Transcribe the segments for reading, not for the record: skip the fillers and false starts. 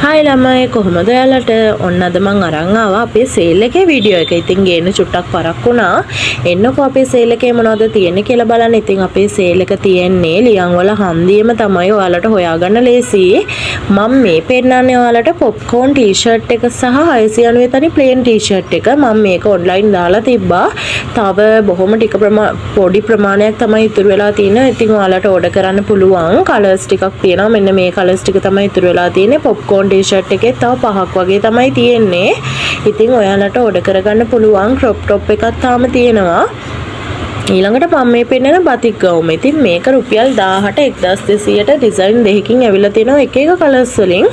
Hi ළමයි, කොහොමද ඔයාලට? ඔන්න අද මං අරන් ආවා අපේ සේල් එකේ වීඩියෝ එක. ඉතින් ගේන්න චුට්ටක් පරක් වුණා. එන්නකෝ අපේ සේල් එකේ මොනවද තියෙන්නේ කියලා බලන්න. ඉතින් අපේ සේල් එක තියෙන්නේ ලියන්වල හන්දියේම තමයි, ඔයාලට හොයාගන්න ලේසි. මං මේ පෙන්නන්නේ ඔයාලට පොප්කෝන් ටී-ෂර්ට් එක සහ 690 තනි ප්ලේන් ටී-ෂර්ට් එක. මං මේක ඔන්ලයින් දාලා තිබ්බා. තව බොහොම ටික පොඩි ප්‍රමාණයක් තමයි ඉතුරු වෙලා තියෙන්නේ. ඉතින් ඔයාලට ඕඩර් කරන්න පුළුවන්. කලර්ස් ටිකක් තියෙනවා. මෙන්න මේ කලර්ස් ටික තමයි ඉතුරු වෙලා තියෙන්නේ. පොප්කෝන් ටී-ෂර්ට් එකේ තව පහක් වගේ තමයි තියෙන්නේ. ඉතින් ඔයාලට ඕඩර් කරගන්න පුළුවන්. ක්‍රොප් ටොප් එකක් තාම තියෙනවා. ඊළඟට මම මේ පෙන්නන බතික් ගවුම. ඉතින් මේක රුපියල් 1000ට 1200ට ඩිසයින් දෙකකින් ඇවිල්ලා තියෙනවා එක එක කලර්ස් වලින්.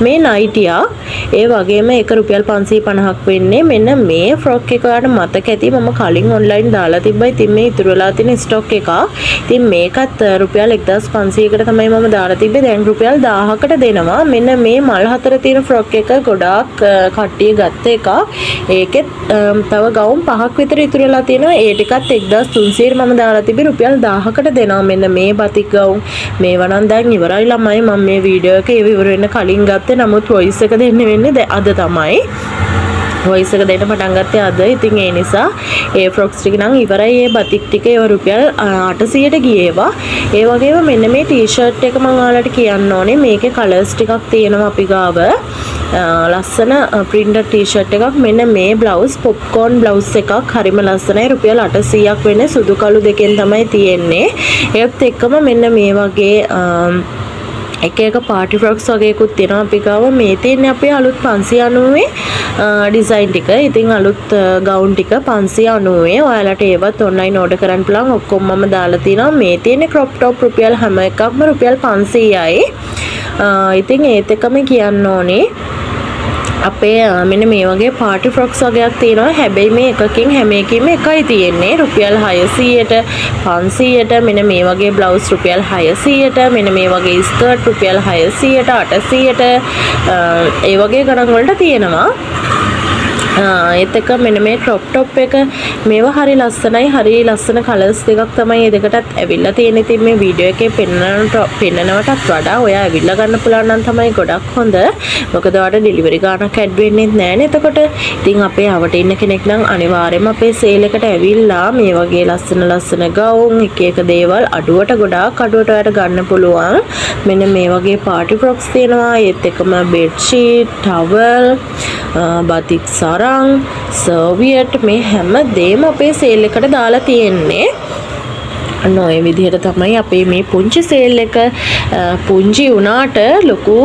මේ නයිටියක්. ඒ වගේම ඒක රුපියල් 550ක් වෙන්නේ. මෙන්න මේ ෆ්‍රොක් එක ඔයාලට මතක ඇති, මම කලින් ඔන්ලයින් දාලා තිබ්බා. ඉතින් මේ ඉතුරු වෙලා තියෙන ස්ටොක් එකක්. ඉතින් මේකත් රුපියල් 1500කට තමයි මම දාලා තිබ්බේ. දැන් රුපියල් 1000කට දෙනවා. මෙන්න මේ මල් හතර තියෙන ෆ්‍රොක් එක ගොඩාක් කට්ටිය ගත්ත එකක්. ඒකෙත් තව ගවුම් පහක් විතර ඉතුරු වෙලා තියෙනවා. ඒ ටිකත් 1300ට මම දාලා තිබ්බේ, රුපියල් 1000කට දෙනවා. මෙන්න මේ බතික් ගවුම් මේවා නම් දැන් ඉවරයි ළමයි. මම මේ වීඩියෝ එක ඒ ඉවර වෙන්න කලින් ගත්තේ. නමුත් වොයිස් එක දෙන්න වෙන්නේ අද තමයි. වොයිස් එක දෙන්න පටන් ගත්තේ අද. ඉතින් ඒ නිසා ඒ ෆ්‍රොක්ස් ටික නම් ඉවරයි. ඒ බතික් ටික ඒවා රුපියල් 800ට ගියේ ඒවා. ඒ වගේම මෙන්න මේ ටී-ෂර්ට් එක මම ඔයාලට කියන්න ඕනේ. මේකේ කලර්ස් ටිකක් තියෙනවා අපි ගාව. ලස්සන ප්‍රින්ටඩ් ටී-ෂර්ට් එකක්. මෙන්න මේ බ්ලවුස්, පොප්කෝන් බ්ලවුස් එකක්, හරිම ලස්සනයි. රුපියල් 800ක් වෙන්නේ. සුදු කළු දෙකෙන් තමයි තියෙන්නේ. ඒත් එක්කම මෙන්න මේ වගේ එක එක පාටි ෆ්‍රොක්ස් වගේකුත් තියෙනවා අපි ගාව. මේ තියෙන්නේ අපේ අලුත් 590 ඩිසයින් ටික. ඉතින් අලුත් ගවුන් ටික 590. ඔයාලට ඒවත් ඔන්ලයින් ඕඩර් කරන්න පුළුවන්. ඔක්කොම මම දාලා තියෙනවා. මේ තියෙන්නේ ක්‍රොප් ටොප්, රුපියල් හැම එකක්ම රුපියල් 500යි. ඉතින් ඒත් එක්කම කියන්න ඕනේ අපේ මෙන්න මේ වගේ පාටි ෆ්‍රොක්ස් වගේක් තියෙනවා. හැබැයි මේ එකකින් හැම එකකින්ම එකයි තියෙන්නේ. රුපියල් 600ට, 500ට මෙන්න මේ වගේ බ්ලවුස් රුපියල් 600ට, මෙන්න මේ වගේ ස්කර්ට් රුපියල් 600ට, 800ට, ඒ වගේ ගණන් වලට තියෙනවා. ඒත් එක්ක මෙන්න මේ ක්‍රොප් ටොප් එක, මේවා හරි ලස්සනයි. හරි ලස්සන කලර්ස් දෙකක් තමයි මේ දෙකටත් ඇවිල්ලා තියෙන්නේ. ඉතින් මේ වීඩියෝ එකේ පෙන්නනවටත් වඩා ඔයා ඇවිල්ලා ගන්න පුළුවන් නම් තමයි ගොඩක් හොඳ. මොකද ඔයාට ඩෙලිවරි ගාණක් ඇඩ් වෙන්නෙත් නෑනේ එතකොට. ඉතින් අපේ අවට ඉන්න කෙනෙක් නම් අනිවාර්යයෙන්ම අපේ සේල් එකට ඇවිල්ලා මේ වගේ ලස්සන ලස්සන ගවුම්, එක එක දේවල් අඩුවට, ගොඩාක් අඩුවට ඔයාට ගන්න පුළුවන්. මෙන්න මේ වගේ පාටි ෆ්‍රොක්ස් තියෙනවා. ඒත් එක්කම bed sheet, towel, batik sarong, serviette, මේ හැම දේම අපේ සේල් එකට දාලා තියෙන්නේ. අන්න ඔය විදිහට තමයි අපේ මේ පුංචි සේල් එක. පුංචි වුණාට ලොකු